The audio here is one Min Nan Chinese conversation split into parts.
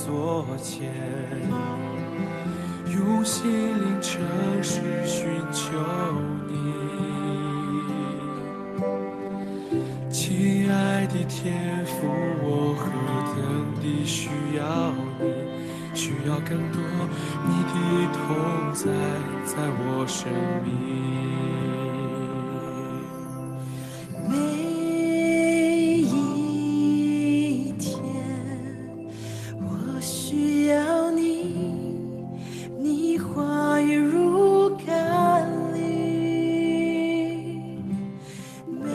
座前，用心靈誠實尋求你。親愛的天父，我何等的需要你，需要更多你的同在，在我生命。每一天，我需要你，你話語如甘霖。每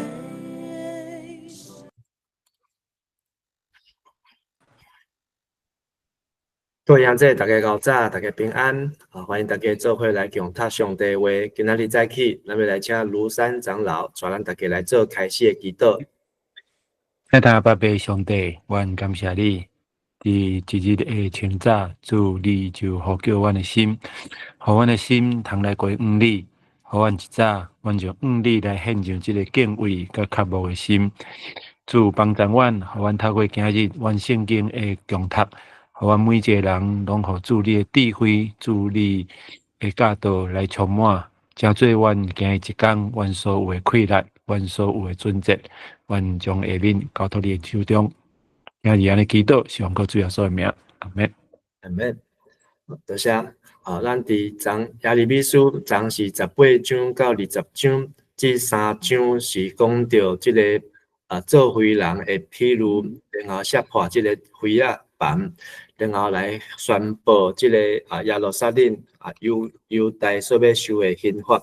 各位兄弟，大家𠢕早，大家平安，啊，歡迎大家做伙來共讀上帝話。今仔日早起，咱欲來請盧山長老帶咱大家來做開始的祈禱。親愛的爸爸上帝，阮感謝你，佇一日的清早，主你就呼叫阮的心，予阮的心通來歸向你，予阮一早，阮就向你來獻上這个敬畏佮渴慕的心。主幫助阮，予阮透過今日阮聖經的共讀，予阮每一个人攏予主你的智慧、主你的教導來充滿，成做阮今日一工阮所有的氣力、阮所有的準則，阮將下面交託你的手中。今日按呢祈禱，是奉靠主耶穌的名，阿們。阿們。多謝。啊，咱佇昨耶利米書昨是18章到20章，這三章是講著這个做肥人的譬喻，然後摔破這个肥仔盤，然後來宣布這个耶路撒冷猶猶大所欲受的刑罰。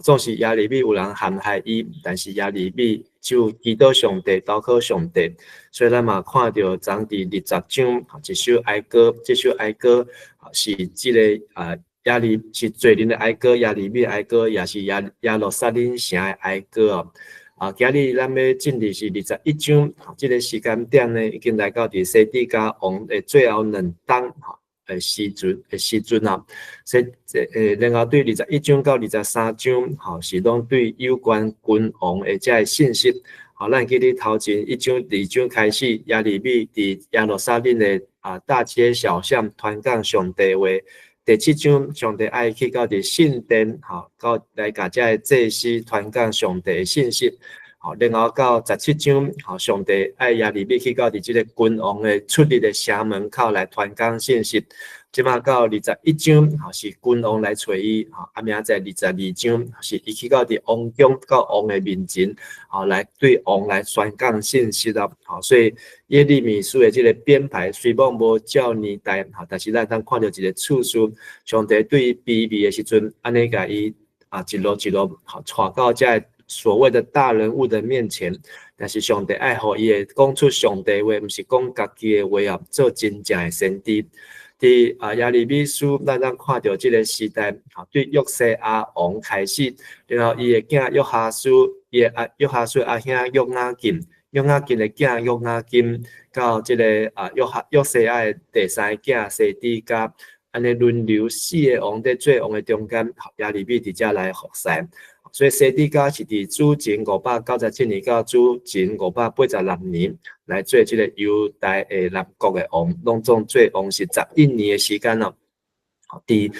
總是耶利米有人陷害伊，但是耶利米就祈禱上帝，禱告上帝。所以咱嘛看著昨佇20章一首哀歌，這首哀歌是這个耶利是罪人的哀歌，耶利米的哀歌，也是耶耶路撒冷城的哀歌哦。今日咱欲進入是21章，這个時間點呢，已經來到佇西底家王的最後兩冬的時陣的時陣啊。所以，然後對21章到23章，是攏對有關君王的這个信息。咱記得頭前一章、二章開始，耶利米佇耶路撒冷的大街小巷傳講上帝話。第七章，上帝愛去到佇聖殿，到來共這个祭司傳講上帝的信息。然後到17章，上帝愛耶利米去到佇這个君王的出入的城門口來傳講信息。這馬到21章，是君王來揣伊，明仔載22章是伊去到佇王宮到王的面前，來對王來宣講信息啦。所以耶利米書的這个編排雖罔無照年代，但是咱通看著一个次序，上帝對伊卑微的時陣，按呢共伊一路一路帶到這个所謂的大人物的面前，但是上帝愛予伊會講出上帝話，毋是講家己的話啊，做真正的先知。佇耶利米書，咱通看著這个時代，對約西亞王開始，然後伊的囝約哈斯，伊的阿約哈斯阿兄約雅敬，約雅敬的囝約雅金，到這个約哈約西亞的第三个囝西底家，按呢輪流四个王佇做王的中間，耶利米佇遮來服侍。所以西底家是佇主前597年到主前586年來做這个猶大的南國的王，攏總做王是11年的時間咯。佇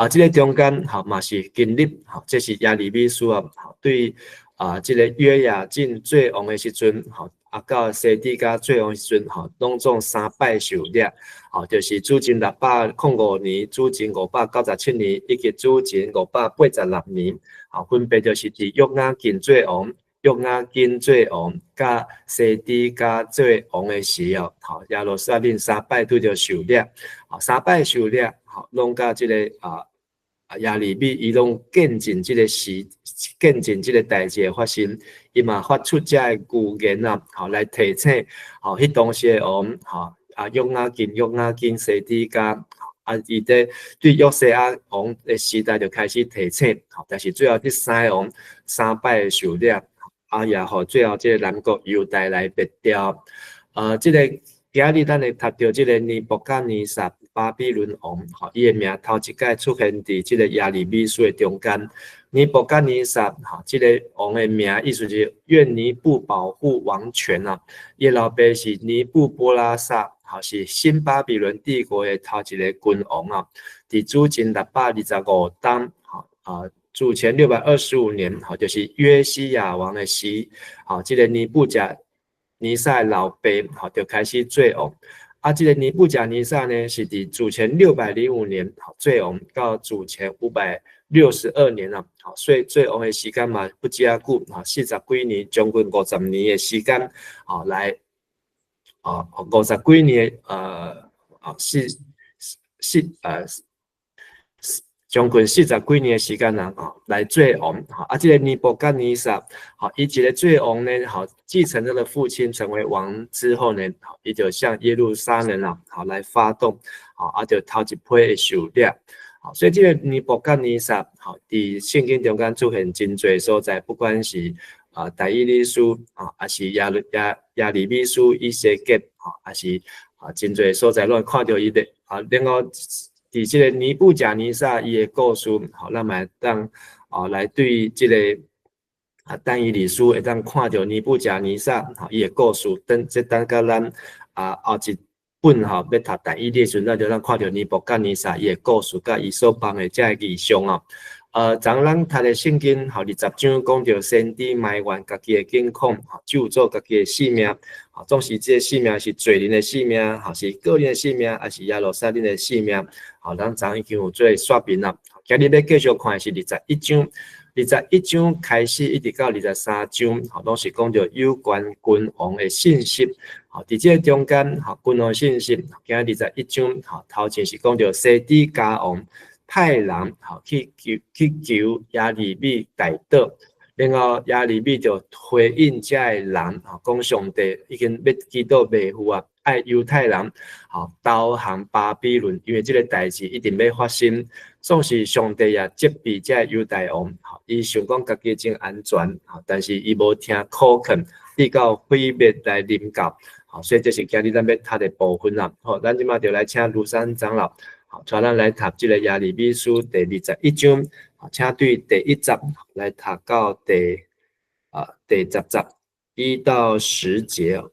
這个中間，嘛是經歷，這是耶利米書啊，對這个約雅敬做王的時陣，到西底家做王時陣，攏總三擺受掠，就是主前605年、主前597年以及主前586年，分別就是佇約雅敬做王、約雅斤做王、佮西底家做王的時候，耶路撒冷三擺拄著受掠，三擺受掠，攏佮這个耶利米伊攏見證這个時，見證這个代誌的發生，伊嘛發出這个預言啊，來提醒，彼當時的王，約雅敬、約雅斤、西底家，伊佇對約西亞王的時代就開始提醒，但是最後這三个王三擺受掠，也予最後這个南國猶大來滅掉。這个今日咱會讀著這个尼布甲尼撒巴比倫王，吼，伊的名頭一擺出現佇這個耶利米書的中間。尼布甲尼撒，吼，這個王的名意思是願尼布保護王權啊。伊的老爸是尼布波拉薩，吼，是新巴比倫帝國的頭一个君王啊。佇主前625冬，吼啊，主前625年，吼，就是約西亞王的時，吼，這個尼布甲尼撒的老爸，吼，就開始做王。啊，這個尼布甲尼撒呢，是佇主前605年做王，到主前562年啊，好，所以做王的時間嘛不遮久，哈，40幾年，將近50年的時間，啊，來，啊，50幾年，啊，四四呃，將近40幾年的時間啊，來做王，啊，這個尼布甲尼撒，好，伊一个做王呢，好，繼承他的父親成為王之後呢，好，伊就向耶路撒冷啊，好，來發動，好，啊，就頭一批的狩獵。好，所以這個尼布甲尼撒，好，佇聖經中間出現真濟所在，不管是啊但以理書啊，抑是耶利米書、以西結，吼，抑是啊真濟所在，攏會看著伊的啊。然後佇這個尼布甲尼撒伊的故事，吼，咱嘛會當啊來對這個啊但以理書會當看著尼布甲尼撒吼伊的故事，等這等甲咱啊後一本吼欲讀但以理的時陣，咱就當看著尼布甲尼撒伊的故事，佮伊所放的這个異象哦。昨咱讀的聖經吼，20章講著先知埋怨家己的境況，咒詛家己的性命，吼，總是這个性命是罪人的性命，吼，是個人的性命，抑是耶路撒冷的性命，吼，咱昨已經有做說明啦。今日欲繼續看的是二十一章，二十一章開始一直到23章，吼，攏是講著有關君王的信息。吼，佇這个中間，吼，君王信息，今日二十一章，吼，頭前是講著西底家王派人吼去求耶利米代禱，然後耶利米就回應這个人，吼，講上帝已經欲祈禱袂赴啊，愛猶太人吼投降巴比倫，因為這个代誌一定欲發生。總是上帝也責備這个猶大王，吼，伊想講家己真安全，吼，但是伊無聽苦勸，直到毀滅來臨到，吼，所以這是今日咱欲讀的部分啦。好，咱這馬就來請盧山長老。好，帶咱來讀這个耶利米書第二十一章，請對第一節來讀到第十節，1到10節。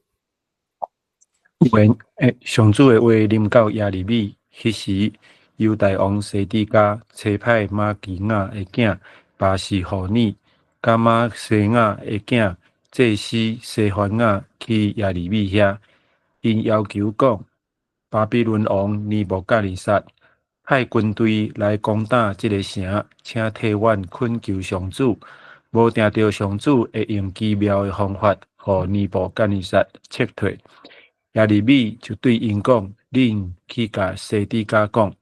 話欸，上主的話臨到耶利米，彼時猶大王西底家差派瑪基雅的囝巴示戶珥，佮瑪西雅的囝祭司西番雅去耶利米遐，𪜶要求講：巴比倫王尼布甲尼撒派軍隊來攻打這个城，請替阮懇求上主，無定著上主會用奇妙的方法，予尼布甲尼撒撤退。耶利米就對𪜶講：恁去共西底家講，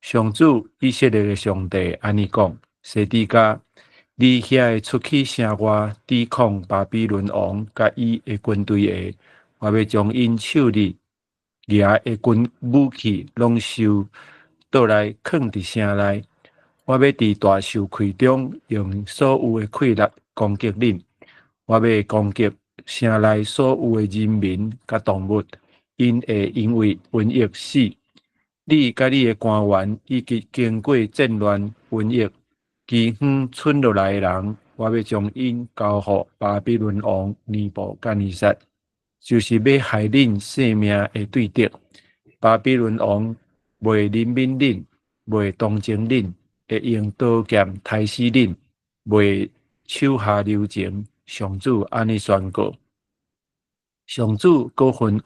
上主以色列的上帝按呢講：西底家，你遐个出去城外抵抗巴比倫王佮伊的軍隊的，我欲將𪜶手裡舉的軍武器攏收倒來，囥佇城內。我欲佇大受氣中用所有的氣力攻擊恁，我欲攻擊城內所有的人民佮動物，𪜶會因為瘟疫死。你佮你的官員以及經過戰亂、瘟疫、饑荒賰落來的人，我欲將𪜶交予巴比倫王尼布甲尼撒，就是欲害恁性命的對敵。巴比倫王袂憐憫恁，袂同情恁，會用刀劍刣死恁，袂手下留情。上主按呢宣告。上主閣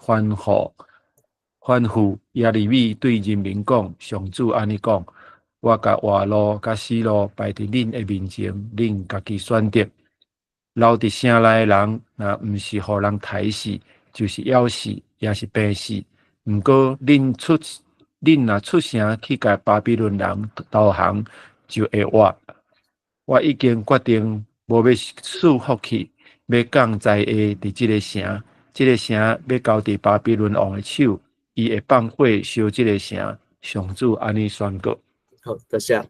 吩咐耶利米對人民講：上主按呢講，我共活路佮死路擺佇恁的面前，恁家己選擇。留佇城內的人，若毋是予人刣死，就是餓死，抑是病死。毋過恁若出城去共巴比倫人投降，就會活。我已經決定無欲賜福氣，欲降災禍佇這个城，這个城欲交佇巴比倫王的手，伊會放火燒這个城。上主按呢宣告。好，多謝。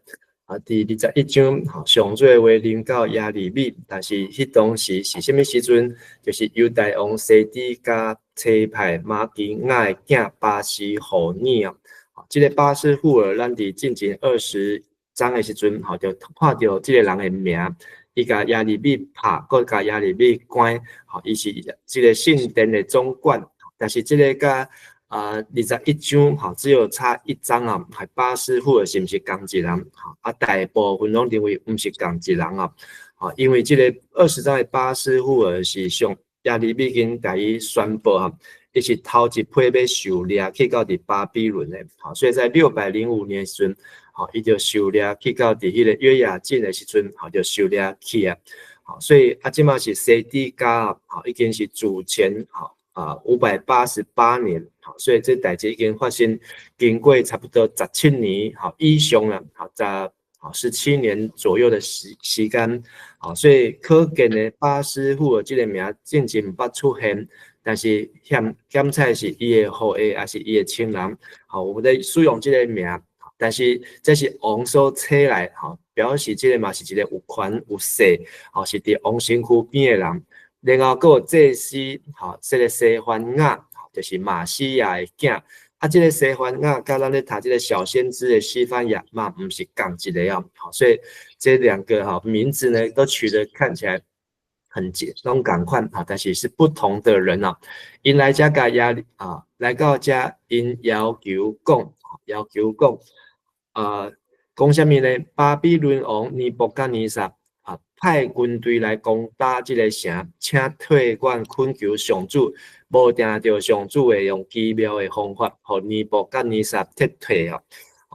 啊，佇21章，吼，上主的話臨到耶利米，但是彼當時是啥物時陣？就是猶大王西底家差派瑪基雅的囝巴示戶珥啊，這个巴斯戶珥，咱佇進前20章的時陣，吼，就看著這个人的名，伊共耶利米拍，閣共耶利米關，吼，伊是這个聖殿的總管，但是這个佮21章，吼，只有差一章啊，係巴斯戶珥是毋是仝一人？吼，啊，大部分攏認為毋是仝一人啊，吼，因為這个20章的巴斯戶珥是上耶利米已經共伊宣布啊，伊是頭一批欲受掠去到佇巴比倫的，吼，所以在605年時陣，吼，伊就受掠去到佇彼个約雅斤的時陣，吼，就受掠去啊，吼，所以啊，這馬是西底家，吼，已經是主前，吼，588年，吼，所以這代誌已經發生經過差不多17年，吼，以上啦，吼，17年左右的時間，吼，所以可見呢，巴斯戶珥這个名進前毋捌出現，但是檢檢查是伊的後裔，抑是伊的親人，吼，有咧使用這个名，但是這是王所請來，吼，表示這个嘛是一个有權有勢，吼，是佇王身軀邊的人。然後閣有祭司，吼，這个西番雅，就是瑪西亞的囝。啊，這个西番雅佮咱咧讀這个小先知的西番雅嘛，毋是仝一个哦。吼，所以這兩個吼名字呢，都取得看起來很簡，攏仝款，哈，但是是不同的人啊。𪜶來遮共耶啊，來到遮，𪜶要求講，要求講，講啥物呢？巴比倫王尼布甲尼撒啊，派軍隊來攻打這个城，請替阮懇求上主，無定著上主會用奇妙的方法，予尼布甲尼撒撤退哦。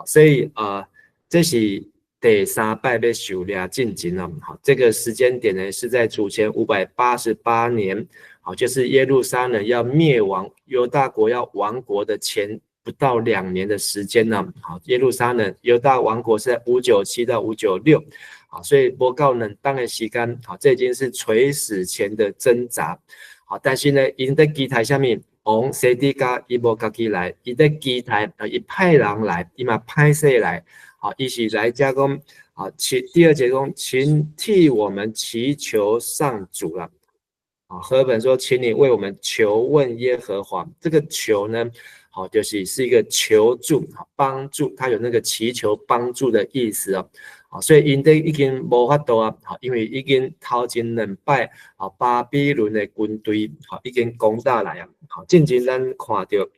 所以啊，這是第三擺欲受掠進前哦。好，這個時間點呢，是在主前588年，好，就是耶路撒冷要滅亡，猶大國要亡國的前不到2年的時間呢。好，耶路撒冷猶大王國是在597到596，好，所以無夠2冬的時間，好，這已經是垂死前的掙扎。好，但是呢，𪜶佇期待啥物，王西底家伊無家己來，伊佇期待啊，伊派人來，伊嘛派勢來，好，伊是來遮講，好，請第二節講，請替我們祈求上主啦。啊，和合本說，請你為我們求問耶和華。這個求呢，好，就是一個求助、幫助，他有那個祈求幫助的意思哦。啊，所以𪜶佇已經無法度啊，因為已經頭前兩擺啊，巴比倫的軍隊，好，已經攻打來啊。好，進前咱看著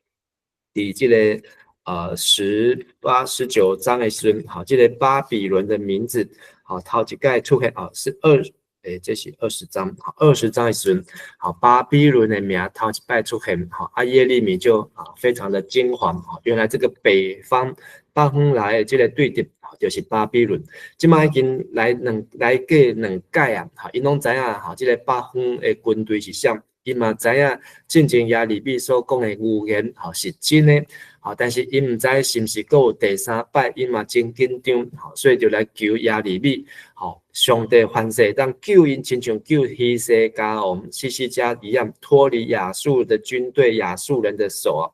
佇這个18、19章的時陣，好，這个巴比倫的名字，好，頭一擺出現啊，是二，欸，這是二十章，好，二十章的時陣，好，巴比倫的名頭一擺出現，好，啊，耶利米就啊非常的驚惶，好，原來這個北方北方來的這个對敵，就是巴比倫，這馬已經來兩來過兩擺啊，吼，𪜶攏知影，吼，這个北方的軍隊是啥，𪜶嘛知影進前耶利米所講的預言，吼，是真的，吼，但是𪜶毋知是毋是閣有第三擺，𪜶嘛真緊張，吼，所以就來求耶利米，吼，上帝凡勢當救𪜶，親像救希西家王、希西家一樣，脫離亞述的軍隊、亞述人的手啊。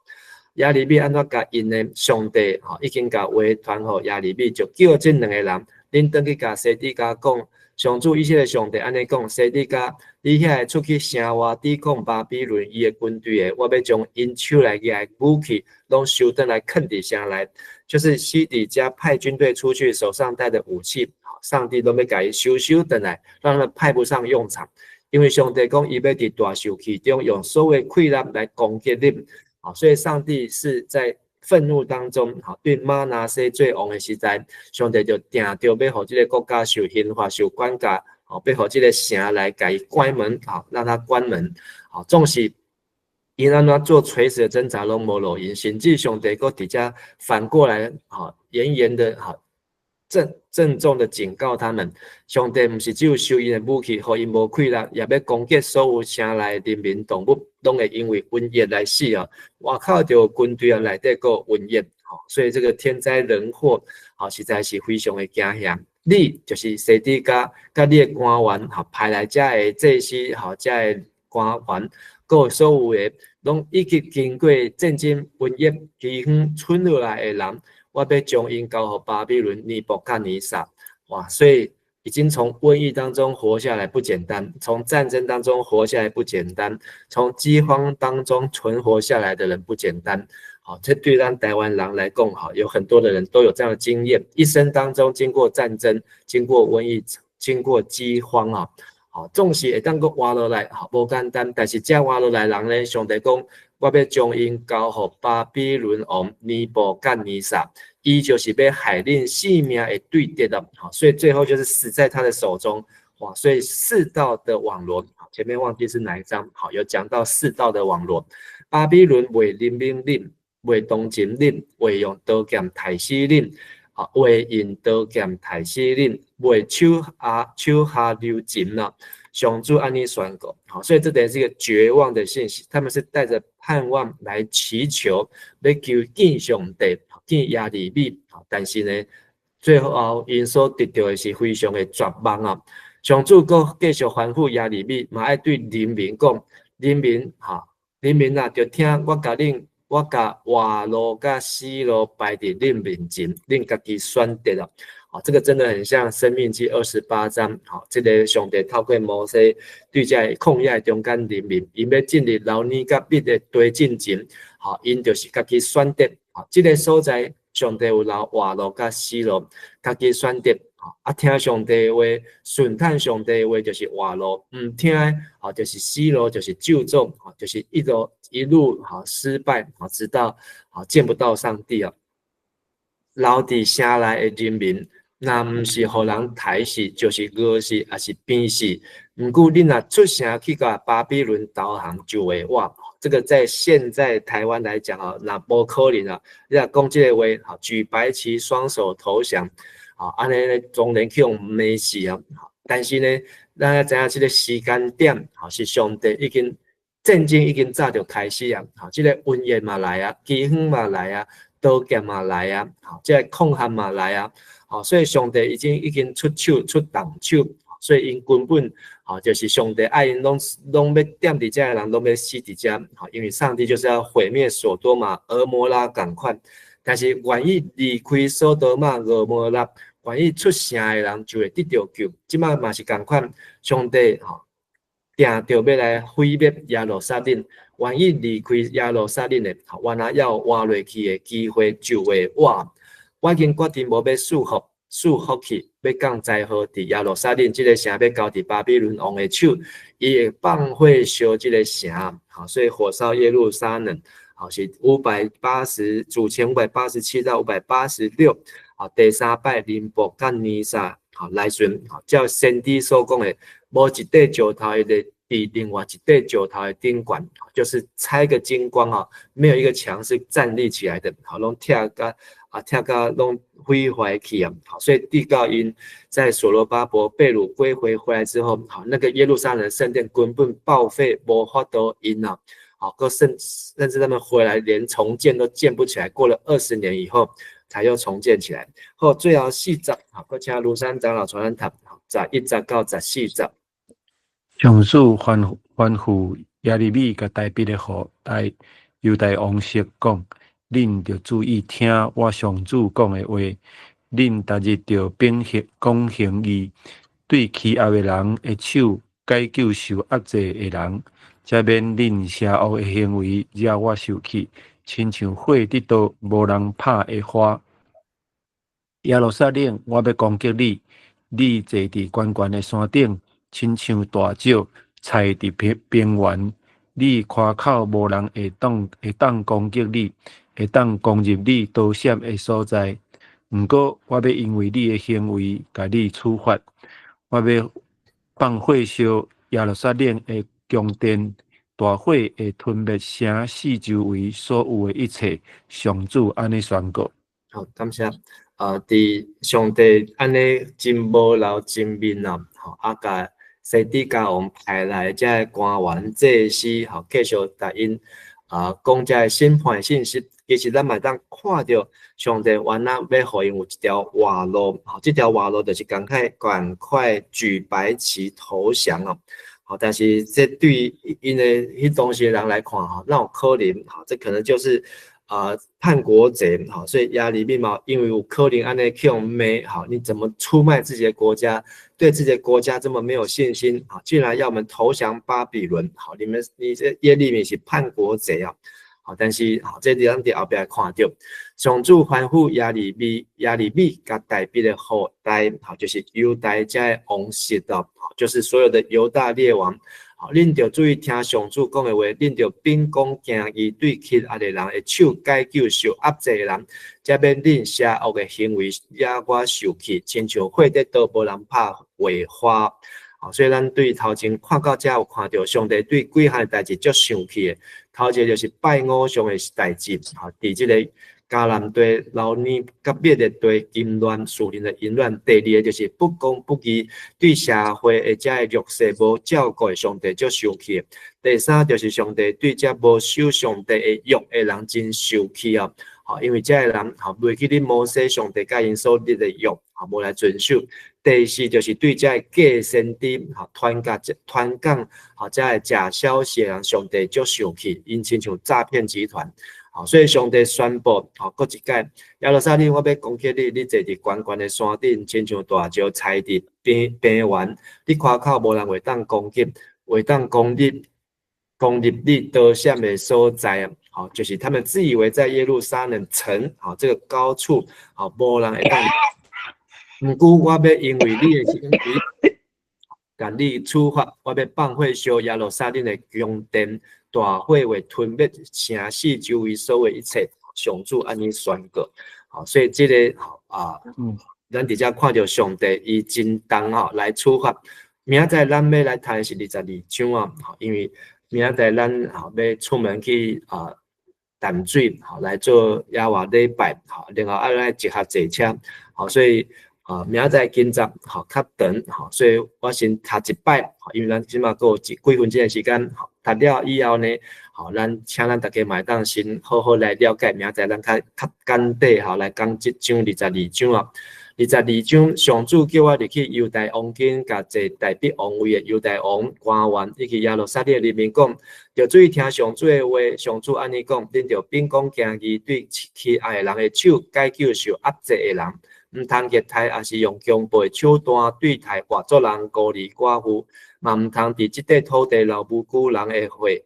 耶利米按怎共𪜶呢？上帝吼已經共話傳予耶利米，就叫這兩个人，恁轉去共西底家講，上主以色列上帝按呢講，西底家，你遐个出去城外抵抗巴比倫伊的軍隊的，我欲將𪜶手內舉的武器攏收轉來囥佇城內，就是西底家派軍隊出去，手上帶的武器，上帝攏欲共伊收收轉來，讓他們派不上用場，因為上帝講伊欲佇大受氣中用所有的氣力來攻擊恁。好，所以上帝是在憤怒當中，好，對瑪拿西做王的時代，上帝就定著欲予這个國家受刑罰、受管教，好，欲予這个城來共伊關門，好，讓他關門，好，縱使𪜶按怎做垂死的掙扎攏無路用，甚至上帝閣佇遮反過來，好，嚴嚴的，好，鄭重的警告他們，上帝毋是只有收𪜶的武器，予𪜶無氣力，也欲攻擊所有城內人民動物，攏會因為瘟疫來死哦。外口就有軍隊啊，內底閣有瘟疫，吼，所以這個天災人禍，吼，實在是非常的驚嚇。你就是西底家，佮你的官員，吼，派來遮的祭司，吼，遮的官員，閣有所有的，攏以及經過戰爭、瘟疫、饑荒存落來的人，我欲將𪜶交予巴比倫尼布甲尼撒，哇！所以已經從瘟疫當中活下來不簡單，從戰爭當中活下來不簡單，從饑荒當中存活下來的人不簡單。好，這對咱台灣人來講，哈，有很多的人都有這樣的經驗，一生當中經過戰爭、經過瘟疫、經過饑荒啊，好，總是會當閣活落來，好，無簡單。但是這活落來人呢，上帝講，我欲將𪜶交予巴比倫王尼布甲尼撒，伊就是欲害恁性命的對敵了，好，所以最後就是死在他的手中。哇，所以四道的網羅，前面忘記是哪一章，好，有講到四道的網羅，巴比倫袂憐憫恁，袂同情恁，袂用刀劍刣死恁，啊，袂用刀劍刣死恁，袂手下留情啦。上主按呢宣告，好，所以這等於是一個絕望的信息，他們是帶着盼望來祈求，欲求見上帝，見耶利米，但是呢，最後𪜶所得著的是非常的絕望啊。上主閣繼續吩咐耶利米，嘛愛對人民講，人民哈，人民啊，著聽我共恁。我共活路佮死路擺佇恁面前，恁家己選擇啦。好，這個真的很像《申命記》28章。好，這個上帝透過摩西對這曠野中間人民，𪜶欲進入流奶佮蜜的地進前，好，𪜶就是家己選擇。好，這個所在上帝有留活路佮死路，家己選擇。啊，聽上帝話，順趁上帝話就是活路，毋聽吼就是死路，就是咒詛，就是一路一路吼失敗，直到見不到上帝啊。留佇城內的人民，若毋是予人刣死，就是餓死，抑是病死。毋過恁若出城去共巴比倫投降，就會活。這個在現在台灣來講啊，若無可能啊！你若講這個話，吼，舉白旗，雙手投降。啊，按呢當然去予罵死啊！但是呢，咱愛知影這個時間點，吼，是上帝已經戰爭已經早就開始啊！吼，這個瘟疫嘛來啊，饑荒嘛來啊，刀劍嘛來啊，吼，這個犷旱嘛來啊，吼，所以上帝已經出手出重手，所以𪜶根本吼就是上帝愛𪜶攏攏欲踮佇遮的人攏欲死佇遮，吼，因為上帝就是要毀滅所多瑪、蛾摩拉仝款，但是願意離開所多瑪、蛾摩拉，願意出城的人就會得著救。這擺嘛是仝款，上帝吼定著欲來毀滅耶路撒冷，願意離開耶路撒冷的，原來猶有活落去的機會就會活。我已經決定無欲賜福，賜福去，欲降災禍佇耶路撒冷這個城，欲交佇巴比倫王的手，伊會放火燒這個城，好，所以火燒耶路撒冷，好，是580，主前587到586。好，第三擺尼布甲尼撒好來時，好照先知所講的，無一塊石頭會佇另外一塊石頭的頂懸，就是拆個精光啊，沒有一個牆是站立起來的，好，攏拆甲啊拆甲攏毀壞去啊，好，所以直到𪜶在所羅巴伯被擄歸回回來之後，好，那個耶路撒冷聖殿根本報廢，無法度用啊，好，閣甚至他們回來連重建都建不起來，過了20年以後，才又重建起來。好，最後四節，好，閣請廬山長老傳咱讀11節到14節。上主吩咐耶利米佮大筆的後代猶大王室講：恁著注意聽我上主講的話，恁逐日著秉行講行義，對欺壓的人的手解救受壓制的人，才免恁邪惡的行為惹我受氣，親像火得著無人拍的花。耶路撒冷，我欲攻擊你，你坐佇懸懸的山頂，親像大石，踩佇平原。你誇口無人會當攻擊你，會當攻入你躲閃的所在。毋過，我欲因為你的行為，共你處罰。我欲放火燒耶路撒冷的宮殿，大火會吞滅城四周圍所有的一切。上主按呢宣告。好，感謝。佇上帝按呢真無留情面啊，吼啊，共西底家王派來這个官員祭司，吼，繼續共𪜶啊講這个審判信息。其實咱嘛會當看著上帝原來欲予𪜶有一條活路，吼，這條活路就是趕快趕快舉白旗投降哦。好，但是這對𪜶的彼當時的人來看，吼，哪有可能？吼，這可能就是叛國賊，吼，所以耶利米嘛，因為有可能按呢去予罵，吼，你怎麼出賣自己的國家？對自己的國家這麼沒有信心，啊，竟然要我們投降巴比倫，好，你們你這耶利米是叛國賊啊！好，但是吼，這咱佇後壁看著，上主吩咐耶利米，耶利米共大衛的後代，吼，就是猶大遮的王室哦，就是所有的猶大列王，吼，恁著注意聽上主講的話，恁著秉公行義，對欺壓的人的手解救受壓制的人，才免恁邪惡的行為惹我受氣，親像火佇刀無人拍火花。所以咱對頭前看到遮有看著上帝對幾項代誌足生氣的，頭一个就是拜偶像的代誌，吼，佇這個迦南地流奶佮蜜的地淫亂屬靈的淫亂。第二個就是不公不義，對社會的遮个弱勢無照顧的上帝足生氣的。第三就是上帝對遮無守上帝的約的人真生氣哦，吼，因為遮个人吼袂記得摩西上帝佮𪜶所立的約，吼無來遵守。第四就是對遮个假先知，吼，傳講傳講，吼遮个假消息的人，上帝足生氣，𪜶親像詐騙集團，吼，所以上帝宣布，吼，閣一擺，耶路撒冷，我欲攻擊你，你坐佇懸懸的山頂，親像大石踩佇平平原，你誇口無人會當攻擊，會當攻入攻入你躲閃的所在，吼，就是他們自以為在耶路撒冷城，吼，這個高處，吼，無人會當。毋過我欲因為你的行為，共你處罰，我欲放火燒耶路撒冷的宮殿，大火會吞滅城市周圍所有一切。上主按呢宣告，吼，所以這個啊，咱佇遮看著上帝伊真重吼來處罰。明仔載咱欲來讀的是22章啊，因為明仔載咱吼欲出門去啊淡水吼來做耶和華禮拜，吼，然後愛來集合坐車，吼，所以啊，明仔載今集吼較長，吼，所以我先讀一擺，因為咱這馬閣有幾分鐘的時間，讀了以後呢，吼，咱請咱大家嘛會當先好好來了解，明仔載咱較較簡短吼來講這章22章啊。22章，上主叫我入去猶大王宮，共坐大衛王位的猶大王官員以及耶路撒冷的人民講，著注意聽上主的話。上主按呢講，恁著秉公行義，對欺壓的人的手解救受壓制的人，毋通虐待，抑是用強暴的手段對待外族人、孤兒寡婦，嘛毋通佇這塊土地流無辜人的血。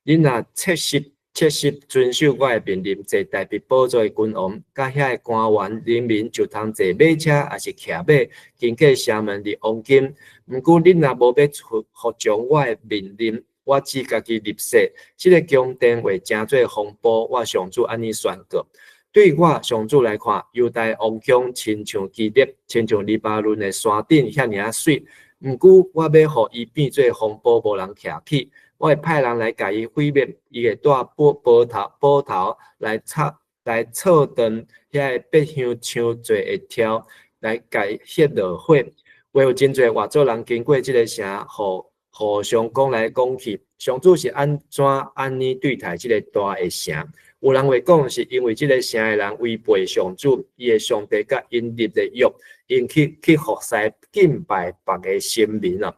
恁若切實切實遵守我的命令，坐大衛寶座的君王，佮遐的官員人民就通坐馬車，抑是騎馬，經過城門入王宮。毋過恁若無欲服從我的命令，我只家己立誓，這个宮殿會成做風暴。我上主按呢宣告。對我上主來看，猶大王宮親像基列，親像黎巴嫩的山頂遐爾仔媠。毋過我欲予伊變做風暴，無人徛起。我會派人來共伊毀滅，伊會帶斧斧頭斧頭來插來錯斷遐个百香樹做的柱，來共伊歇落火。會有真濟外族人經過這个城，互互相講來講去。上主是按怎按呢對待這个大的城？有人會講是因為這个城的人違背上主，伊的上帝佮𪜶立的約，𪜶去去服侍敬拜別个神明啊。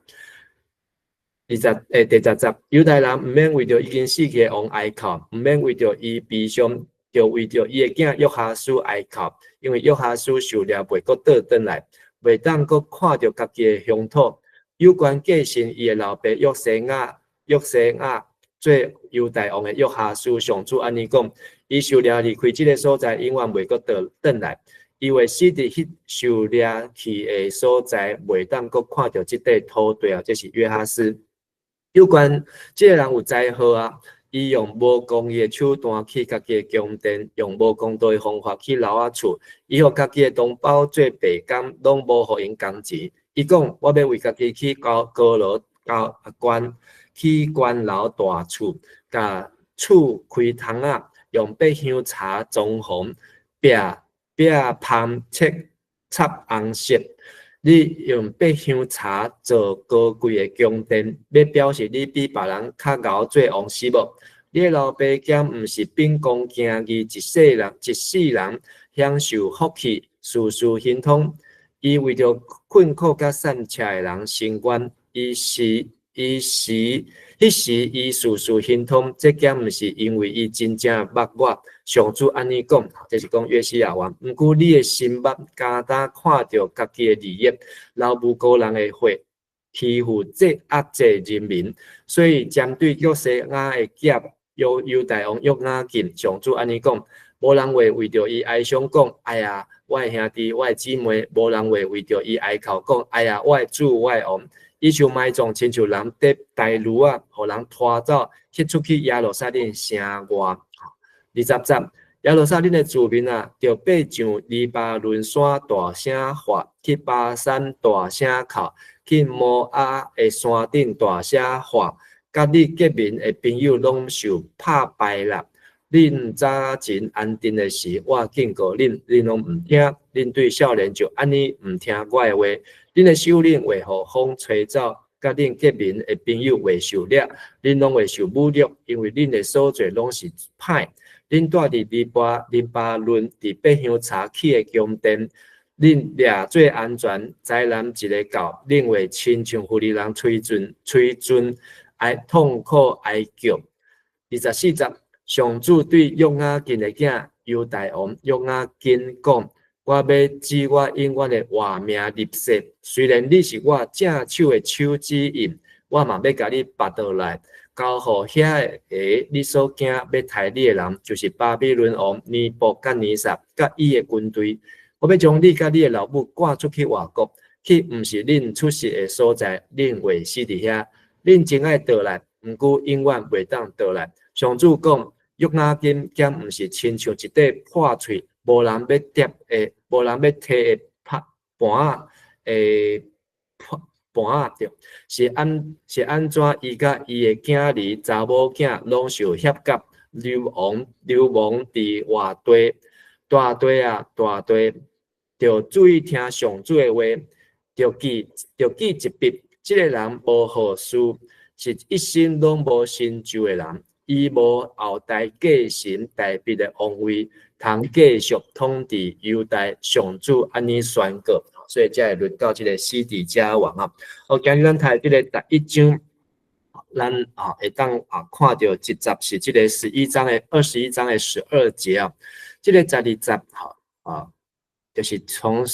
20，第十節，猶大人毋免為著已經死去的王哀哭，毋免為著伊悲傷，著為著伊的囝約哈斯哀哭，因為約哈斯受掠袂閣倒轉來，袂當閣看著家己的鄉土。有權繼承伊的老爸約西亞，約西亞做猶大王的約哈斯，上主按呢講，伊受掠離開這个所在，永遠袂閣倒轉來。伊會死佇彼受掠去的所在，袂當閣看著這塊土地啊！這是約哈斯。有關這个人有災禍啊！伊用無公義的手段起家己的宮殿，用無公道的方法起樓仔厝，伊予家己的同胞做白工，攏無予𪜶工錢。伊講：我欲為家己起高高樓高懸，起懸樓大厝，共厝開窗仔，用百香柴裝潢，壁壁帆切插紅色。你用百香柴做高貴的宮殿，欲表示你比別人較𠢕做王是無？你的老爸敢毋是秉公行義，一世人一世人享受福氣，事事亨通。伊為著困苦佮散赤的人伸冤，伊是伊時彼時伊事事亨通，這敢毋是因為伊真正捌我？上主按呢講，這是講約西亞王。毋過你的心目敢焦看著家己的利益，流無辜人的血，欺負這壓制人民，所以針對約西亞的囝猶大王約雅敬，上主按呢講，無人會為著伊哀傷講，哎呀，我的兄弟，我的姊妹，無人會為著伊哀哭講，哎呀，我的主，我的王。伊受埋葬，親像人綴大驢仔，予人拖走，去出去耶路撒冷城外。20節，耶路撒冷的子民啊，著爬上黎巴嫩山大聲喊，去巴珊大聲哭，去摩押的山頂大聲喊，佮你結盟的朋友攏受拍敗啦。恁早前安定的時，我警告恁，恁攏毋聽，恁對少年就按呢毋聽我的話。恁的首領會予風吹走，佮恁結盟的朋友會受掠，恁攏會受侮辱，因為恁的所做攏是歹。恁住佇黎巴嫩，佇百香茶起的宮殿，恁掠做安全，災難一下到，恁會親像非利人催陣，催陣哀痛苦哀叫。24節，上主對約雅敬的囝猶大王約雅斤講：我欲指我永遠的活命立誓，雖然你是我正手的手指印，我嘛欲共你拔倒來，交予遐个你所驚欲刣你的人，就是巴比倫王尼布甲尼撒佮伊的軍隊。我欲將你佮你的老母趕出去外國，去毋是恁出世的所在，恁會死佇遐。恁真愛倒來，毋過永遠袂當倒來。上主講，約雅斤敢毋是親像一塊破碎，無人欲疊的，無人欲提的盤仔的盤仔對，是按怎伊佮伊的囝兒查某囝攏受狎夾，流亡佇外地，大地啊大地，著注意聽上主的話，著記一筆，這个人無好事，是一生攏無成就的人，伊無後代繼承大衛的王位，通繼續統治猶大。上主按呢宣告，所以才會輪到這个西底家王啊。好，今日咱讀這个第一章，咱啊會當啊看著一節是這个11章的21章的12節啊，這个12節吼啊，就是從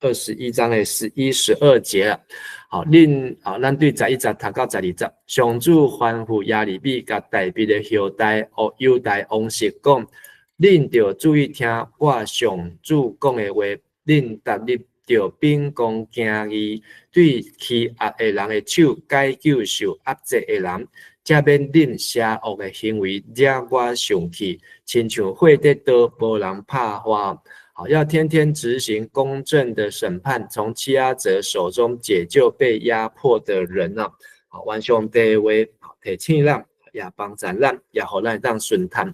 21章的11、12節啊。好，恁啊，咱對11節讀到12節，上主吩咐耶利米佮大衛的後代哦，猶大王室講，恁著注意聽我上主講的話，恁逐日著秉公行義，對欺壓的人的手解救受壓制的人，才免恁邪惡的行為惹我生氣，親像火佇刀，無人拍發。好，要天天執行公正的審判，從欺壓者手中解救被壓迫的人啊！好，願上帝的話提醒咱，也幫助咱，也予咱當順暢。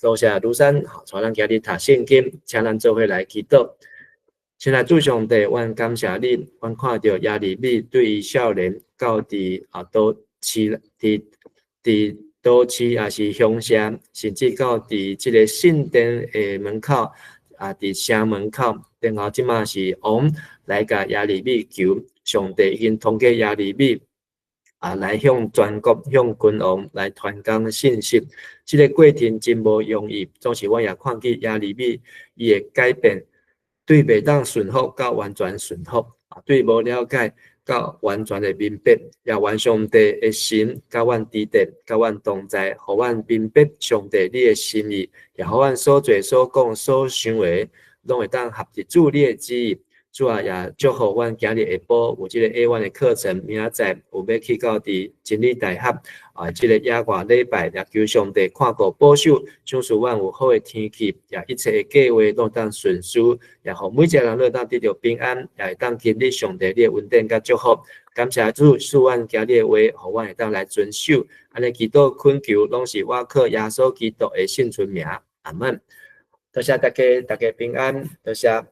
多謝盧山，好，帶咱今日讀聖經，請咱做伙來祈禱。親愛主上帝，阮感謝你，阮看著耶利米對伊少年到佇啊都市佇都市抑是鄉下，甚至到佇這个聖殿的門口。啊！佇城門口，然後這馬是王來共耶利米求，上帝已經通過耶利米啊，來向全國、向君王來傳講信息。這个過程真無容易，總是阮也看見耶利米伊的改變，對袂當順服到完全順服，啊，對無了解到完全的明白，也願上帝的心佮阮佇咧，佮阮同在，予阮明白上帝你的心意，也予阮所做、所講、所想的，攏會當合佇主你的旨意。主啊，也祝福阮今日下晡有這个 A1 的課程，明仔載有欲去到佇真理大學啊，這个野外禮拜，也求上帝看顧保守，賞賜阮有好的天氣，也一切的計劃攏當順遂，也予每一个人攏當得著平安，也會當經歷上帝你的恩典佮祝福。感謝主賜阮今日的話，予阮會當來遵守。按呢祈禱懇求，攏是我靠耶穌基督的聖尊名。阿門。多謝大家，大家平安。多謝。